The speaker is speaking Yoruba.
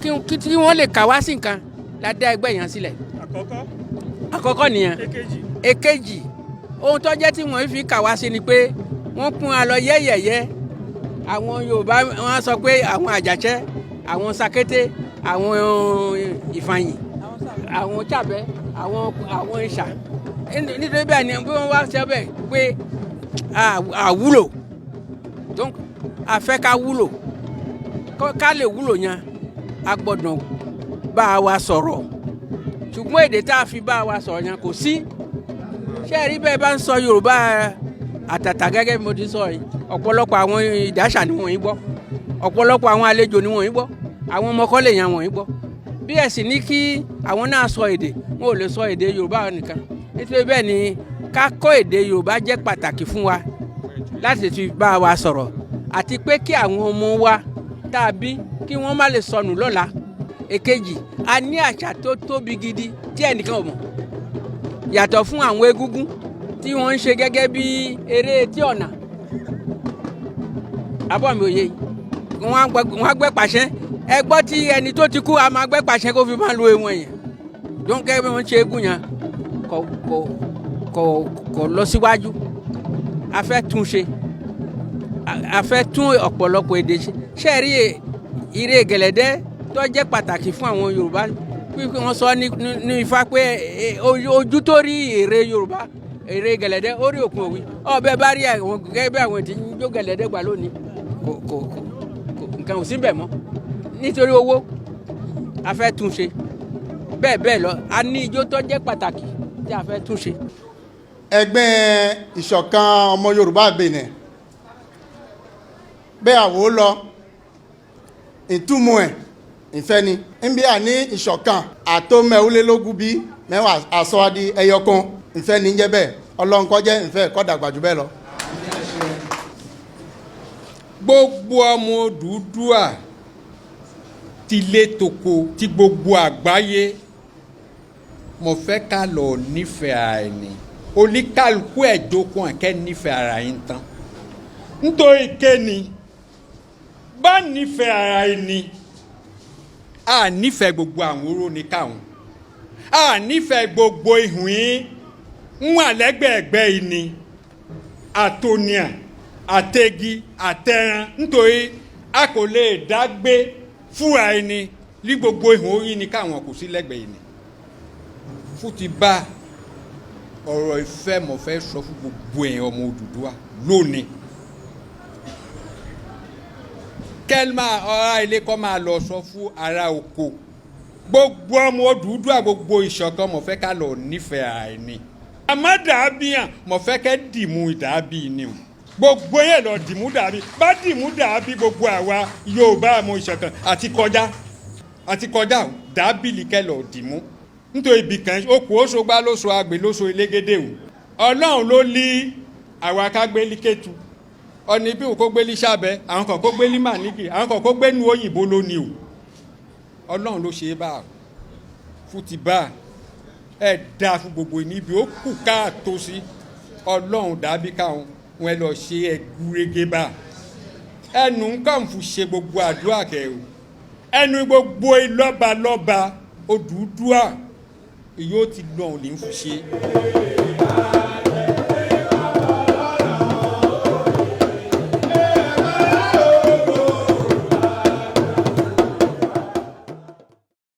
Kí wọ́n lè kà wá sí nǹkan la dá ẹgbẹ́ yẹn sílẹ̀. Àkọ́kọ́. Àkọ́kọ́ nìyẹn. Èkejì. Èkejì, ohun tó jẹ́ tí wọ́n fi kà wá sí ni pé wọ́n pín wa lọ yẹ́yẹ̀yẹ́. Àwọn Yorùbá, wọ́n sọ pé àwọn Àjàṣẹ́, àwọn Sakété, àwọn Ìfàyìn, àwọn Tsàbẹ́, àwọn Ìṣà. Nítorí bẹ́ẹ̀ ni bí wọ́n wá sọ bẹ́ẹ̀ pé àwúlò. Donc a fẹ́ ká wúlò. Ká lè wúlò yẹn, a gbọ́dọ̀ bá a wa sọ̀rọ̀, ṣùgbọ́n èdè tá a fi bá a wa sọ̀rọ̀ yẹn kò sí. Ṣé ẹ rí bẹ́ẹ̀ bá ń sọ Yorùbá àtàtà gẹ́gẹ́ bí mo ti sọ yìí, ọ̀pọ̀lọpọ̀ àwọn Ìdáṣà ni wọ́n yìí gbọ́, ọ̀pọ̀lọpọ̀ àwọn àlejò ni wọ́n yìí gbọ́, àwọn ọmọ kọ́lé yẹn wọ́n yìí gbọ́. Bí ẹ̀ sì ní kí àwọn náà sọ èdè, wọn ò lè sọ èdè Yorùbá nìkan. Nítorí bẹ́ẹ̀ ni ká kọ́ èdè Yorùbá jẹ́ pàtàkì fún wa láti fi bá wa sọ̀rọ̀, àti pé kí àwọn ọmọ wa tá a bí, kí wọ́n má lè sọnù lọ́la. Èkejì, a ní àṣà tó tóbi gidi tí ẹnìkan ò mọ̀, yàtọ̀ fún àwọn egúngún tí wọ́n ń ṣe gẹ́gẹ́ bí eré etí ọ̀nà. Abọ́ mi ò yé, wọ́n á gbẹ́ pàṣẹ. Ẹ gbọ́ tí ẹni tó ti kú a máa gbẹ́ pàṣẹ kó fi máa lu ewọn yẹn. Donc gẹ́gẹ́ bí wọ́n ṣe égún yẹn kò lọ síwájú. A fẹ́ tún ṣe, a fẹ́ tún ọ̀pọ̀lọpọ̀ èdè ṣe. Ṣé ẹ rí ìrè gẹ̀lẹ́dẹ́ tó jẹ́ pàtàkì fún àwọn Yorùbá, pípé wọ́n sọ ní Ifá pé ojú tó rí èrè Yorùbá, èrè gẹ̀lẹ́dẹ́, ó rí òkun òwì ọbẹ̀ bá rí àwọn gẹ́gẹ́ bí àwọn tí ń jó gẹ̀lẹ́dẹ́ gbà lónìí, kò nǹkan ò sí bẹ̀ mọ́ nítorí owó. A fẹ́ tún ṣe, bẹ́ẹ̀ bẹ́ẹ̀ lọ. A ní ijó tó jẹ́ pàtàkì tí a fẹ́ tún ṣe. Ẹgbẹ́ Ìṣọ̀kan Ọmọ Yorùbá Benin bẹ́ẹ̀ àwò lọ, ìtumọ̀ ẹ̀ ìfẹ́ ni nbí à ní ìṣọ̀kan àtó mẹ́wúlélógún bí mẹ́wàá àsọ̀wádìí ẹyọkan. Ìfẹ́ ní jẹ́ bẹ́ẹ̀. Ọlọ́nkọ́ jẹ́ ìfẹ́ kọ́ dàgbà jù bẹ́ẹ̀ lọ. Gbogbo ọmọ Odùduwà tilé toko ti gbogbo àgbáyé, mo fẹ́ ká lọ nífẹ̀ẹ́ ara ẹni. Oníkálukú ẹ̀ jókòó ẹ̀ kẹ́ nífẹ̀ẹ́ ara yín tán, nítorí kéni bá nífẹ̀ẹ́ ara ẹni, a nífẹ̀ẹ́ gbogbo àwọn oró ní káwọn, a nífẹ̀ẹ́ gbogbo ìhùn yín ń wà lẹ́gbẹ̀ẹ́gbẹ́ yìí ni, àtòníà, àtẹ̀gí, àtẹ̀ràn, nítorí a kò lè dá gbé fúra ẹni ní gbogbo ìhùn orí ni káwọn kò sí lẹ́gbẹ̀ẹ́ yìí ni. Fún ti bá ọ̀rọ̀ ìfẹ́, mo fẹ́ sọ fún gbogbo èèyàn ọmọ Odùduwà lónìí, kẹ́lí ọ̀rá ilé kọ́ máa lọ sọ fún ará oko, gbogbo ọmọ Odùduwà, gbogbo ìṣọ̀kan, mo fẹ́ ká lọ nífẹ̀ẹ́ ara ẹni. Àmọ́ dàbí hàn, mo fẹ́ kẹ́ dìmú dàbí ni o. Gbogbo yẹn lọ dìmú dàbí, bá dìmú dàbí, gbogbo àwa Yorùbá ọmọ ìṣọ̀kan àti kọjá o. Dàbí kẹ́ lọ dìmú, nítorí ibì kan ó kù ó so gbá lóso àgbè lóso elégédé o. Ọlọ́run ló lé àwa ká gbé líkẹ́tù ọ̀nì bí kò gbé lísàbẹ̀, àwọn kan kó gbé límàníkì, àwọn kan kó gbé nu òyìnbó lónìí o. Ọlọ́run ló ṣe é bá fún ti bá ẹ dáa fún gbogbo níbi ó kù káàtó sí. Ọlọ́run dàbí káwọn wọn lọ ṣe é gúrégé bá ẹnu nǹkan fún ṣe gbogbo àdúrà kẹ o. Ẹnu gbogbo ìlọ́balọ́ba Odùduwà yóò ti lọ́hùn ní fún ṣe.